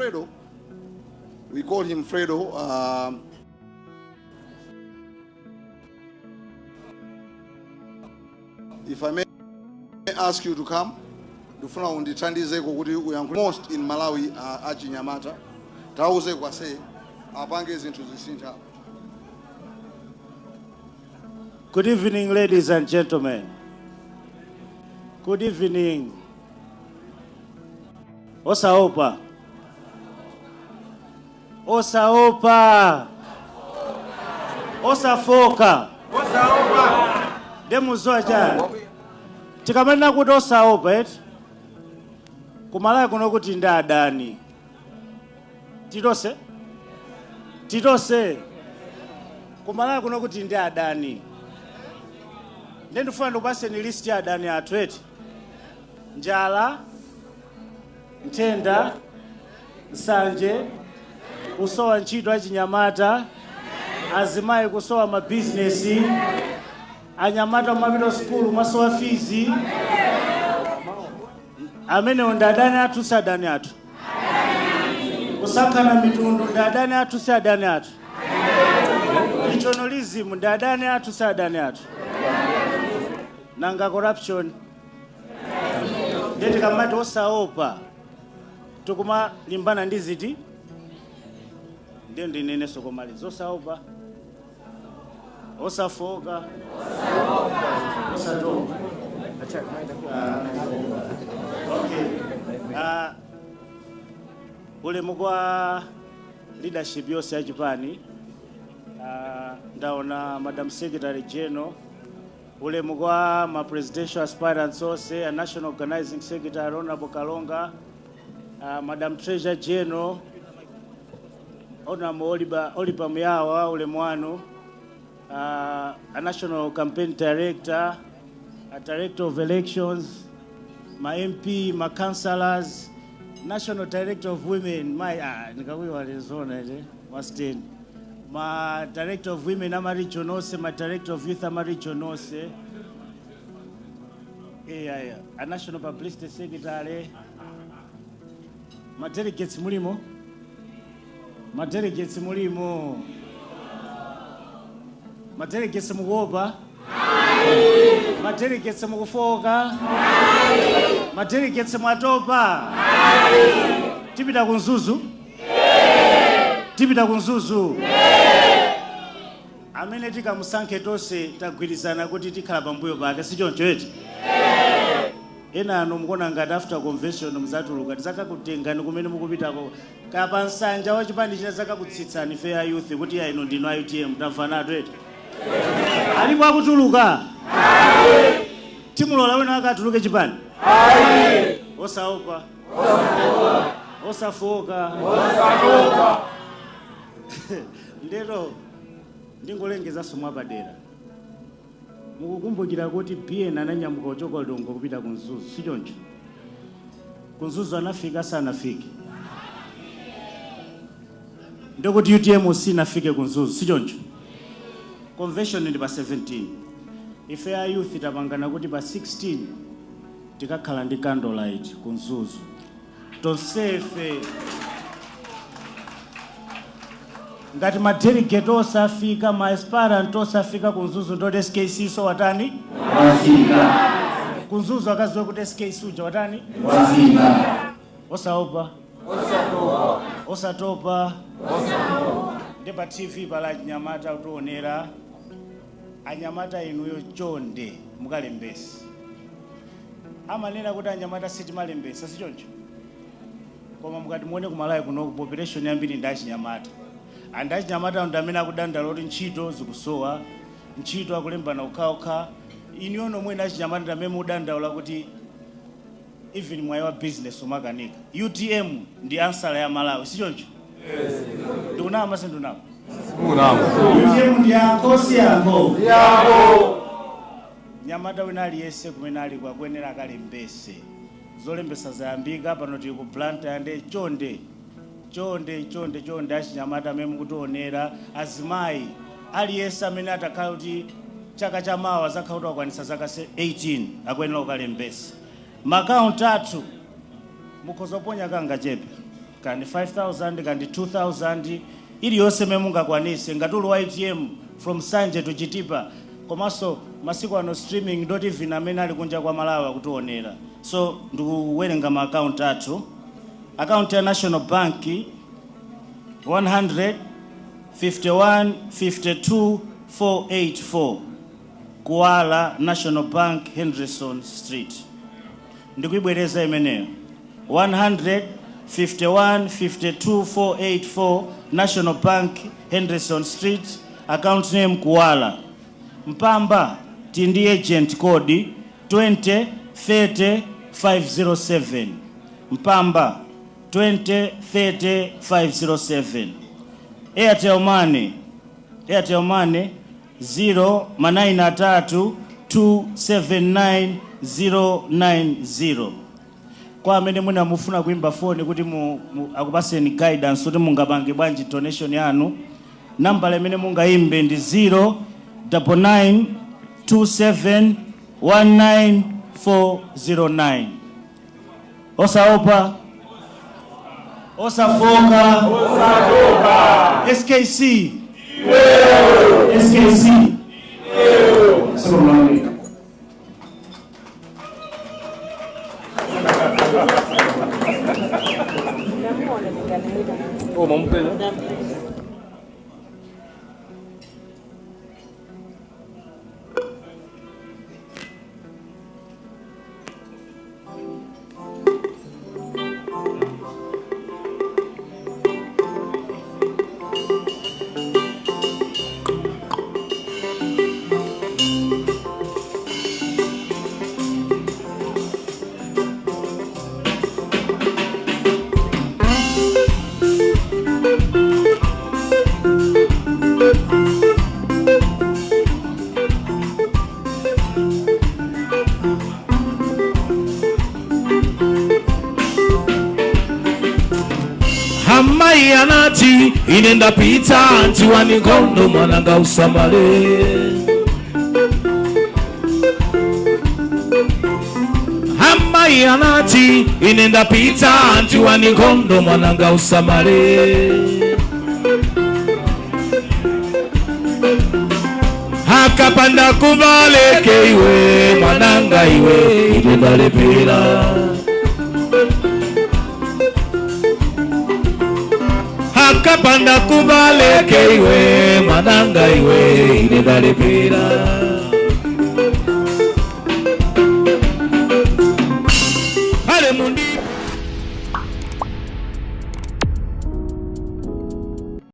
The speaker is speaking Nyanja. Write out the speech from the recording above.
Fredo, we call him Fredo. If I may ask you to come, ndifuna undithandizeko kuti uyankhule most in Malawi achinyamata tauze kwase apange zinthu zisintha. Good evening, ladies and gentlemen. Good evening. Osaopa. Osaopa. Osafoka. Ndemuzoa chani. Tikamanena kuti osaopa eti. Kumalawi kuno kuti ndi adani. Titose? Titose. Kumalawi kuno kuti ndi adani. Ndiye ndifuna ndikupaseni list ya adani athu eti. Njala, nthenda, nsanje, kusowa ntchito achinyamata, azimayi kusowa mabizinesi, anyamata kumapita sukulu masowa fees. Amenewo ndi adani athu, si adani athu? Kusankhana mitundu ndi adani athu, si adani athu? Regionalism ndi adani athu, si adani athu? Nanga corruption? Ndiye tikamati osaopa tikumalimbana ndi ziti? Ndiye ndinenenso komaliza: osaopa, osafoka, osatopa. Okay. Ulemu kwa leadership yonse ya chipani. Ndaona Madam Secretary General. Ulemu kwa ma presidential aspirants onse, a National Organizing Secretary Honorable Kalonga, Madam Treasurer General Honorable Oliver Muyawa, ulemu wanu, a National Campaign Director, a Director of Elections, ma MP, ma councillors, National Director of Women, my nikakuiwalezona ine Western, ma Director of Women ama region onse, ma Director of Youth ama region onse, yeah. A National Publicity Secretary, ma delegates mulimo, ma delegates mulimo, ma delegates mukuopa, ma delegates mukufoka, ma delegates mwatopa? Tipita ku Mzuzu, tipita ku Mzuzu. Amene tikamusankhe tonse tagwirizana kuti tikhala pambuyo pake, si choncho eti? Ena anu mukuona ngati after convention muzatuluka, tizakakutengani kumene mukupitako kapa nsanja wa chipani china, zakakutsitsani ife ya youth kuti ya inu ndinu a UTM, tamvanatu eti? Alipo akutuluka? Timulola wina akatuluke chipani? Osaopa, osafoka. Ndero ndingolengezanso mwapadera, mukukumbukira kuti BN ananyamuka kuchoka Lilongwe kupita ku Mzuzu, si choncho? Ku Mzuzu anafika, sanafike? Ndikuti UTM sinafike ku Mzuzu, si choncho? Convention ndi pa 17. Ife a youth tapangana kuti pa 16 tikakhala ndi candlelight ku Mzuzu tonsefe. Ngati ma delegate osafika, ma aspirant osafika ku Mzuzu, ndoti SKC so watani? Wafika. Ku Mzuzu akaziwe kuti SKC uja watani? Wafika. Osaopa, osatopa. Ndi pa TV pala anyamata kutionera. Anyamata inuyo, chonde mukalembese. Amanena kuti anyamata sitimalembesa, si choncho? Koma mukati muone kumalawi kuno, population yambiri ndi achinyamata, and achinyamata ndi amene akudandaula kuti ntchito zikusowa, ntchito akulembana okhaokha. Inuyo nomwe achinyamata ndi amene mukudandaula kuti even mwayi wa business umakanika. UTM ndi answer ya Malawi, si choncho? Ndikunama, sindunama? UTM ndi yankho, si yankho? Nyamata wina aliyense kumene ali kwakuyenera akalembese. Zolembesa zayambika pano, tili ku Blantyre. Nde chonde, chonde, chonde, chonde, achinyamata amene mukutionera, azimayi, aliyense amene atakhala kuti chaka chamawa zakhala kuti wakwanitsa zaka 18 akuyenera kukalembesa. Makaunti athu mukhoza kuponya kangachepe. Kandi 5000, kandi 2000, iliyonse imene mungakwanise. Ngati uli wa UTM from Sanje to Chitipa, komanso masiku ano streaming dot even amene ali kunja kwa Malawi akutionera. So ndikuwerenga ma account athu. Account ya National Bank, 100 51 52 484, Kuwala, National Bank, Henderson Street. Ndikuibwereza imeneyo: 100 51 52 484, National Bank, Henderson Street, account name Kuwala. Mpamba tindi agent code 20 30 507. Mpamba 20 30 507. Airtel Money, Airtel Money 0 manayina 3 279 090. Kwa amene mwina mufuna kuimba foni kuti akupaseni guidance kuti mungapange bwanji donation yanu, nambala imene mungayimbe ndi 0 99 27 19 409. Osaopa, osafoka. SKC, SKC. Assalamu alaikum. Oh, mamupeza. Amai anati, "Ine ndapita, anthuwa ni nkhondo, mwananga usamale." Amai anati, "Ine ndapita, anthuwa ni nkhondo, mwananga usamale." Akapanda kubaleke iwe, mwananga iwe, ine ndalepera. Akapanda kubaleke iwe, mwananga iwe, ine ndalepera. Ale mundi.